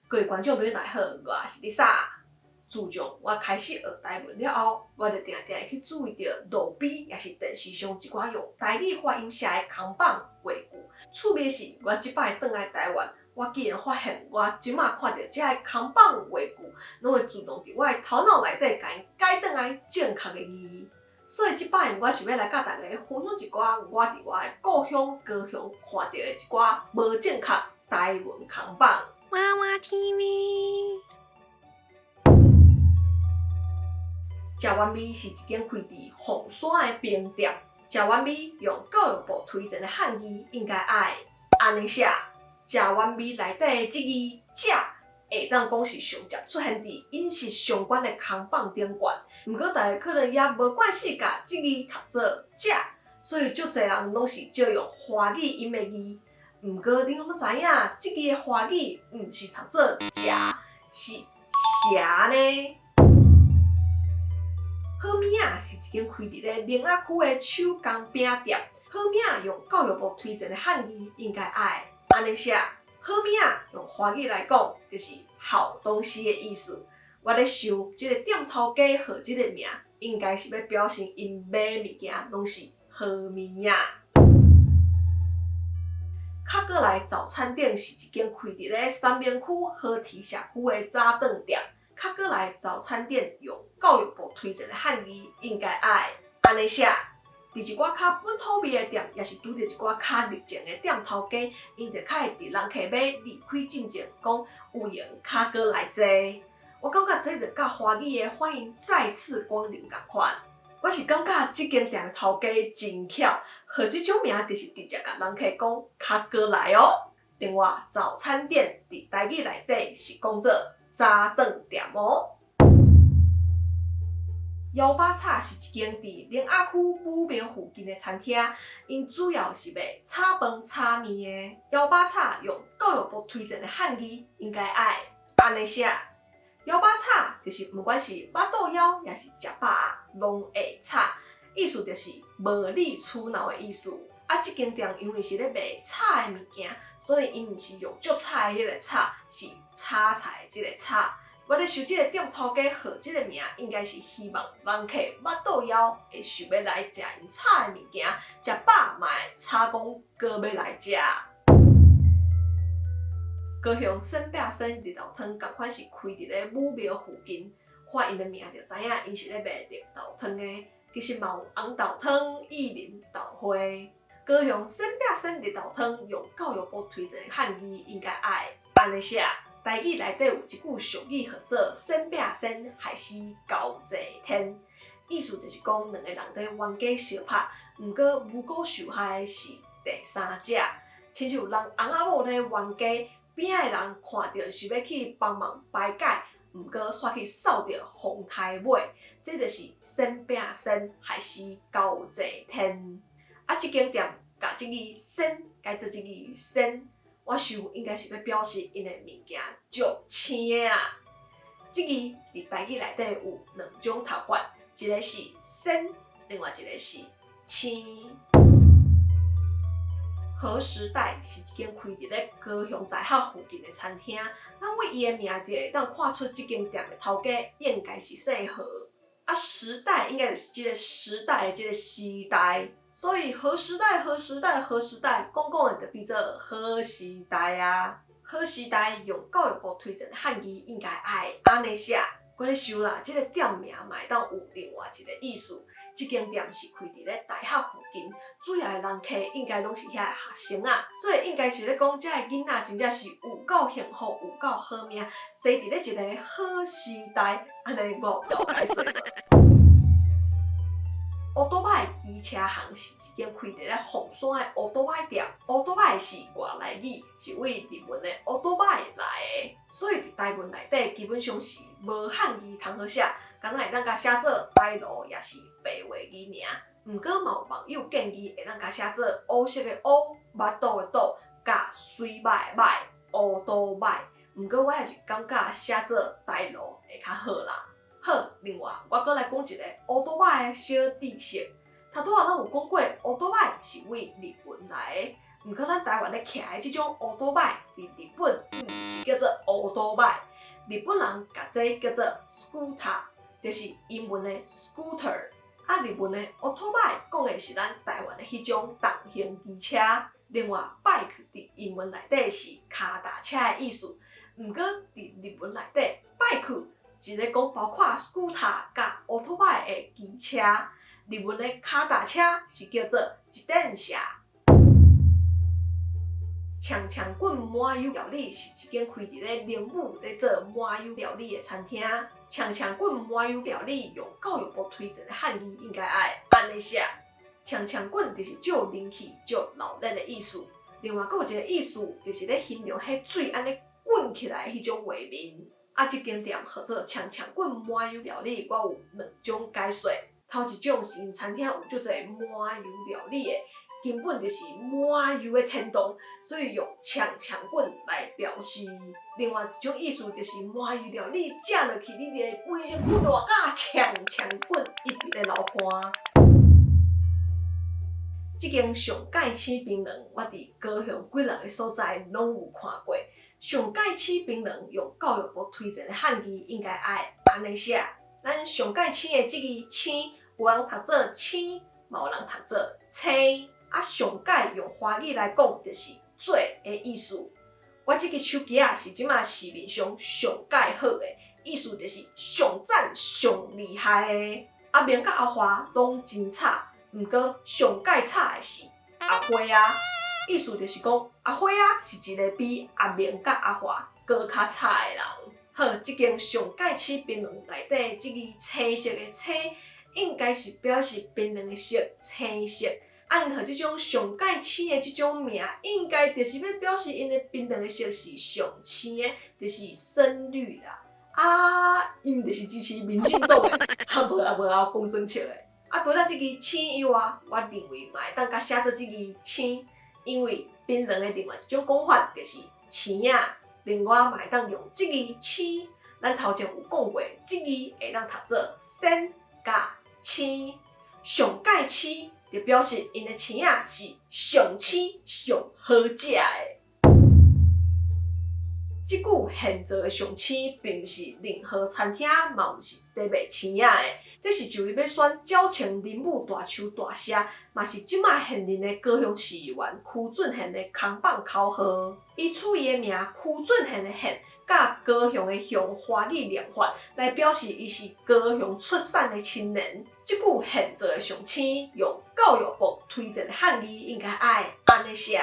各位觀眾朋友大家好，我是麗莎。自從我開始學台文了後，我就定定會去注意著路邊抑是電視上一寡用台語發音寫的看板話句。趣味是，我這擺轉來台灣，我竟然發現我這馬看著這个看板話句，攏會自動佇我的頭腦內底共伊改轉來正確的字。所以這擺我想欲來佮大家分享一寡我佇我的故鄉高雄看著的一寡無正確台文看板。娃娃 TV。食完味是一間開佇鳳山的冰店。食完味用教育部推薦的漢字應該愛按呢寫。食完味內底的這字食，會當講是上捷出現佇飲食相關的看板頂懸。毋過大家可能也無慣勢共這字讀做食，所以足濟人攏是借用華語音的字。毋過恁攏知影，這字的華語毋是讀做食，是邪呢。好物仔是一間開佇咧苓仔區的手工餅店。好物仔用教育部推薦的漢字應該愛按呢寫。好物仔用華語來講，就是好東西的意思。我咧想，這个店頭家號這个名，應該是欲表示𪜶賣物件攏是好物仔。較閣來早餐店是一間開佇咧三民區河堤社區的早頓店。較閣來早餐店用教育部推薦的漢字應該愛按呢寫。佇一寡較本土味的店，抑是拄著一寡較熱情的店頭家，𪜶就較會佇人客欲離開進前講有閒較閣來坐。我感覺這就佮華語的歡迎再次光臨仝款。我是感覺這間店的頭家真巧，號這種名就是直接共人客講較閣來哦。另外，早餐店佇台語內底是講做早頓店哦。枵肉炒是一間佇苓仔區武廟附近的餐廳，𪜶主要是賣炒飯、炒麵的。枵肉炒用教育部推薦的漢字應該愛按呢寫。枵肉炒就是毋管是腹肚枵，抑是食飽，攏會炒，意思就是無理取鬧的意思。啊，這間店因為是咧賣炒的物件，所以𪜶毋是用足炒的彼个炒，是炒菜的這个炒。我咧想，這个店頭家號這个名，應該是希望人客腹肚枵會想欲來食𪜶炒的物件，食飽嘛會炒講閣欲來食。高雄鉎餅仙綠豆湯仝款是開佇咧武廟附近，看𪜶的名就知影𪜶是咧賣綠豆湯的。其實嘛有紅豆湯、薏仁豆花。高雄鉎餅仙綠豆湯用教育部推薦的漢字應該愛按呢寫。台語內底有一句俗語號做“鉎餅仙，害死猴坐天”，意思就是講兩个人佇冤家相拍，毋過無辜受害的是第三者。親像人翁仔某咧冤家，邊仔的人看著想欲去幫忙排解，毋過煞去掃著風颱尾，這就是鉎餅仙，害死猴坐天。啊，這間店共這字鉎改做這字仙，我想應該是欲表示𪜶的物件足鮮的啦。這字佇台語內底有兩種讀法，一个是仙，另外一个是鮮。好時代是一間開佇咧高雄大學附近的餐廳，咱對伊的名就會當看出這間店的頭家應該是姓何。啊，時代應該就是這个時代的這个時代，所以何時代何時代何時代，講講的就變做好時代啊。好時代用教育部推薦的漢字應該愛按呢寫。我咧想啦，這个店名嘛會當有另外一个意思。這間店是開佇咧大學附近，主要的人客應該攏是遐的學生啊，所以應該是咧講遮的囡仔真正是有夠幸福，有夠好命，生佇咧一个好時代，按呢我有了解說無？烏多擺機車行是一間開佇咧鳳山的烏多擺店。烏多擺是外來語，是對日文的歐多擺來的，所以佇台文內底基本上是無漢字通好寫，敢若會當共寫做台路，抑是白話字爾。毋過嘛有網友建議會當共寫做烏色的烏，腹肚的肚，佮水䆀的䆀，烏肚䆀。毋過我還是感覺寫做台路會較好啦。好，另外我閣來講一个烏多擺的小知識。頭拄仔咱有講過，烏多擺是對日文來的，毋過咱台灣咧騎的這種烏多擺，佇日本毋是叫做烏多擺，日本人共這叫做 scooter，就是英文的 scooter。啊，日文的烏托擺講的是咱台灣的彼種重型機車。另外，bike 佇英文內底是跤踏車的意思，毋過佇日文內底，bike 是咧講包括 scooter 佮烏托擺的機車。日文的跤踏車是叫做自転車。強強滾麻油料理是一間開佇咧靈武咧做麻油料理的餐廳。強強滾麻油料理用教育部推薦的漢字應該愛按呢寫。強強滾就是足人氣、足鬧熱的意思。另外，閣有一個意思，就是咧形容彼水按呢滾起來彼種畫面。啊，這間店號做強強滾麻油料理，我有兩種解說。頭一種是𪜶餐廳有足濟麻油料理的，根本就是麻油的天堂，所以用強強滾來表示。另外一種意思就是麻油料理食落去，你就會規身軀熱甲強強滾，一直咧流汗。這間上蓋青檳榔，我佇高雄幾若个所在攏有看過。上蓋青檳榔用教育部推薦的漢字應該愛按呢寫。咱上蓋青的這个青，有人讀做青，嘛有人讀做青。啊，上蓋用華語來講，就是最的意思。我這个手機仔是這馬市面上上蓋好的，意思就是上讚上厲害的。阿明佮阿華攏真吵，毋過上蓋吵的是阿花仔，意思就是講阿花仔是一个比阿明佮阿華閣較吵的人。好，這間上蓋青檳榔內底這个青色的青，應該是表示檳榔的色青色。按予這種上蓋青的這種名，應該就是欲表示𪜶的檳榔的色是上青的，就是深綠啦。啊，𪜶毋就是支持民進黨的，啊無啊無啊，講耍笑的。啊，除了這个青以外，我認為嘛會當共寫做這个青，因為檳榔的另外一種講法就是青仔。另外嘛會當用這个青，咱頭前有講過，這个會當讀做仙佮青，上蓋青就表示𪜶的青仔是上青上好食的。這句現做的上青，並毋是任何餐廳，嘛毋是佇賣青仔的。這是一位欲選鳥松林武大樹大社，嘛是這馬現任的高雄市議員柯俊賢的扛棒口號。伊取伊的名柯俊賢的憲，佮高雄的雄華語念法，來表示伊是高雄出產的青年。這句現做的上青，用教育部推薦的漢字應該愛按呢寫。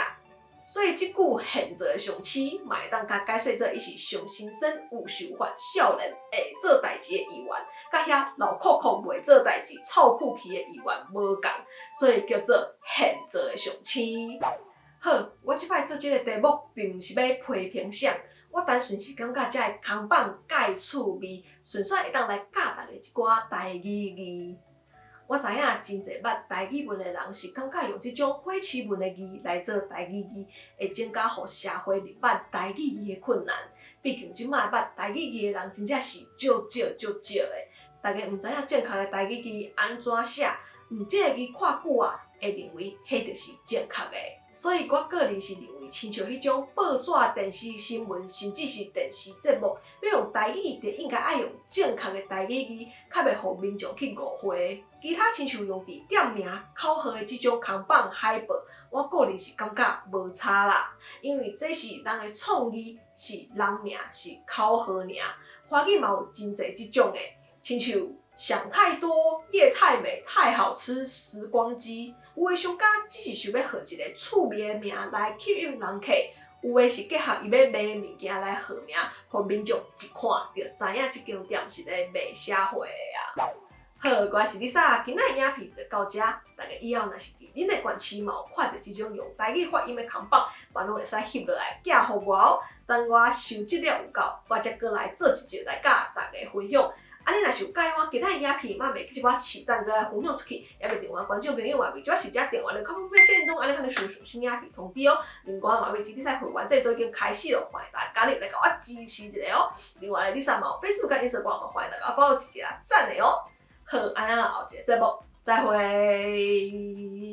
所以這句現做的上青，嘛會當共解說做伊是上新鮮、有想法、少年會做代誌的議員，佮遐老摳摳袂做代誌、臭屁氣的議員無仝，所以叫做現做的上青。好，我這擺做這個題目，並毋是欲批評啥，我單純是感覺這个扛棒蓋趣味，順煞會當來教大家一寡台語字。我知影真濟捌台語文的人是感覺用這種火刺文的字來做台語字，會增加予社會認捌台語字的困難。畢竟這馬捌台語字的人真正是少少足少的，大家毋知影正確的台語字按怎寫，毋這个字看久啊，會認為彼就是正確的。所以我個人是認為，親像彼種報紙、電視新聞，甚至是電視節目，欲用台語，就應該愛用正確的台語字，較袂予民眾去誤會。其他親像用佇店名、口號的這種扛棒海報，我個人是感覺無差啦，因為這是人的創意，是人名，是口號爾。華語嘛有真濟這種的，親像想太多、葉太美、太好吃、時光機。有的商家只是想欲號一个趣味的名來吸引人客，有的是結合伊欲賣的物件來號名，予民眾一看就知影這間店是咧賣啥貨的啊。好，我是麗莎，今仔影片就到這，大家以後若是佇恁的縣市嘛有看著這種用台語發音的扛棒，嘛攏會使翕落來寄予我哦。等我收集了有夠，我才閣來做一集來佮大家分享。啊，你若是有佮意我今仔影片，嘛袂記這寡起讚閣來分享出去，也袂訂閱觀眾朋友嘛袂這時才訂閱了，較方便線動，按呢較能收到新影片通知哦。另外嘛，袂記你使會員制都已經開始了，歡迎大家加入來共我支持一下哦。另外，你啥嘛有 Facebook 佮 Instagram 嘛，歡迎大家 follow 一下讚的哦。好，按呢後一個節目再會。